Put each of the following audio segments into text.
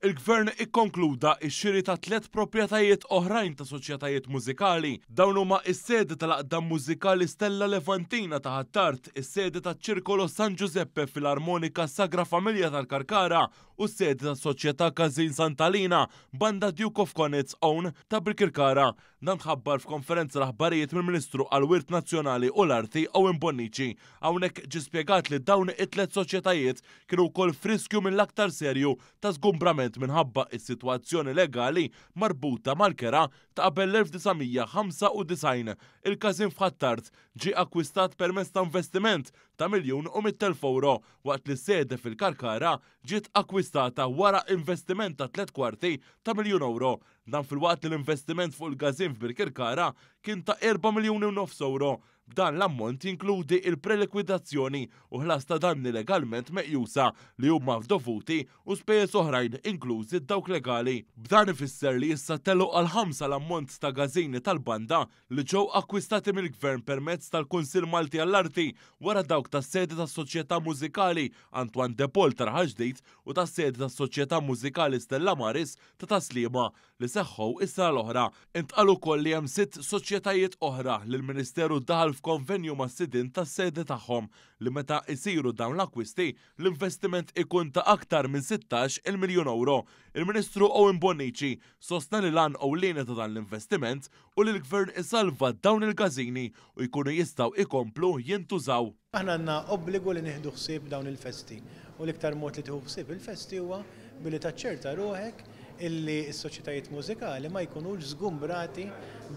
Il-Gvern ikkonkluda x-xiri ta' tliet proprjetajiet oħrajn ta' soċjetajiet mużikali. Dawn huma s-sede tal-Għaqda Mużikali Stella Levantina ta' Ħ'Attard, is-sede taċ-Ċirkolo San Giuseppe Filarmonica Sagra Familja tal-Karkara u s-sede tas-Soċjetà Każin Sant'Alina, Banda Duke of Konitz Own ta' Birkirkara. Dan tħabbar f'konferenza l-aħbarijiet mill-Ministru għall-Wirt Nazzjonali u l-Arti Owen Bonnici. Hawnhekk ġie spjegat li dawn it-tliet soċjetajiet kienu wkoll f'riskju mill-aktar serju ta' żgumbrament minħabba s-sitwazzjoni legali marbuta mal-kera ta' qabel l-1995. Il-każin f'Ħ'Attard ġie akkwistat permezz ta' investiment ta' 1,100,000 ewro waqt li s-sede fil-Karkara ġiet akkwistata wara investiment ta' 750,000 ewro. Dan filwaqt li l-investiment fuq il-każin f'Birkirkara kien ta' 4,5 miljuni ewro. B'dan l-ammont jinkludi il-prelikwidazzjoni u ħlas ta' danni legalment meqjusa li huma dovuti u spejjeż oħrajn inklużi dawk legali. B'dan ifisser li issa telgħu għal ħamsa l-ammont ta' każini tal-banda li ġew akkwistati mill-Gvern permezz tal-Kunsill Malti għall-Arti wara dawk tas-sede tas-Soċjetà Mużikali Antoine de Paul ta' Raħal Ġdid u tas-sede tas-Soċjetà Mużikali Stella Maris ta' Tas-Sliema li seħħu is-sena l-oħra. Intqal ukoll li hemm sitt soċjetajiet oħra li l-Ministeru daħal f'konvenju mas-sidien tas-sede tagħhom li meta jsiru dawn l-akkwisti l-investiment ikun ta' aktar minn 16-il miljun ewro. Il-Ministru Owen Bonnici sostna li l-għan ewlieni ta' dan l-investiment hu li l-Gvern isalva dawn il-każini u jkunu jistgħu jkomplu jintużaw. Aħna għandna obbligu li nieħdu ħsieb dawn il-festi u l-iktar mod li tieħu ħsieb il-festi huwa billi taċċerta ruħek illi s-soċjetajiet mużikali ma jkunux żgumbrati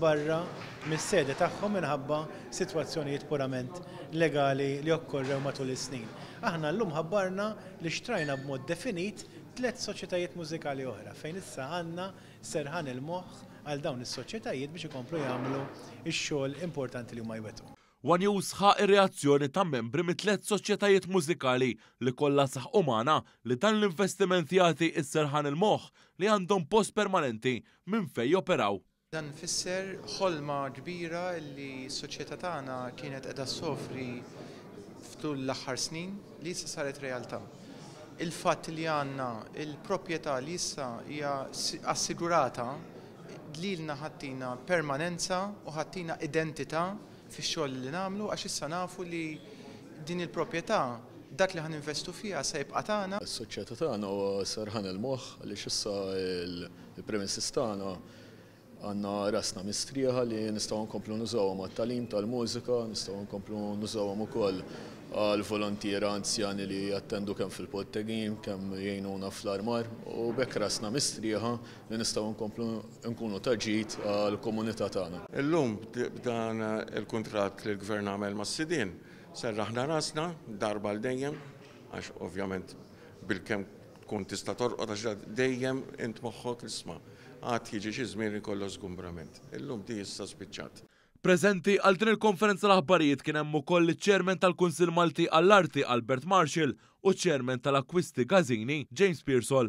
barra mis-sede tagħhom minħabba sitwazzjonijiet purament legali li okkorrew matul is-snin. Aħna llum ħabbarna li xtrajna b'mod definit tlett soċjetajiet mużikali oħra fejn issa għandna serħan il-moħħ għal dawn is-soċjetajiet biex ikomplu jagħmlu x-xogħol importanti li huma jwettqu. One News ħa r-reazzjoni ta' membri mit-tliet soċjetajiet mużikali li kollha saħqu magħna li dan l-investiment jagħti s-serħan il-moħħ li għandhom post permanenti minn fejn joperaw. Dan ifisser ħolma kbira li s-soċjetà tagħna kienet qiegħda ssofri f'tul l-aħħar snin li issa saret realtà. Il-fatt li għandna l-proprjetà li issa hija assigurata lilna ħa ttina permanenza u ħa ttina identità fix-xogħol li nagħmlu għax issa nafu li din il-proprjetà dak li ħa ninvestu fiha se jibqa' tagħna. Is-soċjetà tagħna huwa serħan il-moħħ għaliex issa l-premises tagħna għandna rasna mistrieħa li nistgħu nkomplu nużawhom għat-tagħlim tal-mużika, nistgħu nkomplu nużawhom ukoll għal volontiera anzjani li jattendu kemm fil-pottegin, kemm jgħinuna fl-armar u b'hekk rasna mistrieħa li nistgħu nkomplu nkunu ta' ġid għall-komunità tagħna. Illum b'dan il-kuntratt li l-Gvern għamel mas-sidien serraħna rasna darba għal dejjem għax ovvjament bilkemm tkun tista' torqod għax dejjem int moħħok isma' għad jiġi xi żmien ikollok żgumbrament. Illum di issa spiċċat. Preżenti għal din il-konferenza tal-aħbarijiet kien hemm ukoll iċ-Chairman tal-Kunsill Malti għall-Arti Albert Marshall u ċ-Chairman tal-Akkwisti Gażini James Pearsall.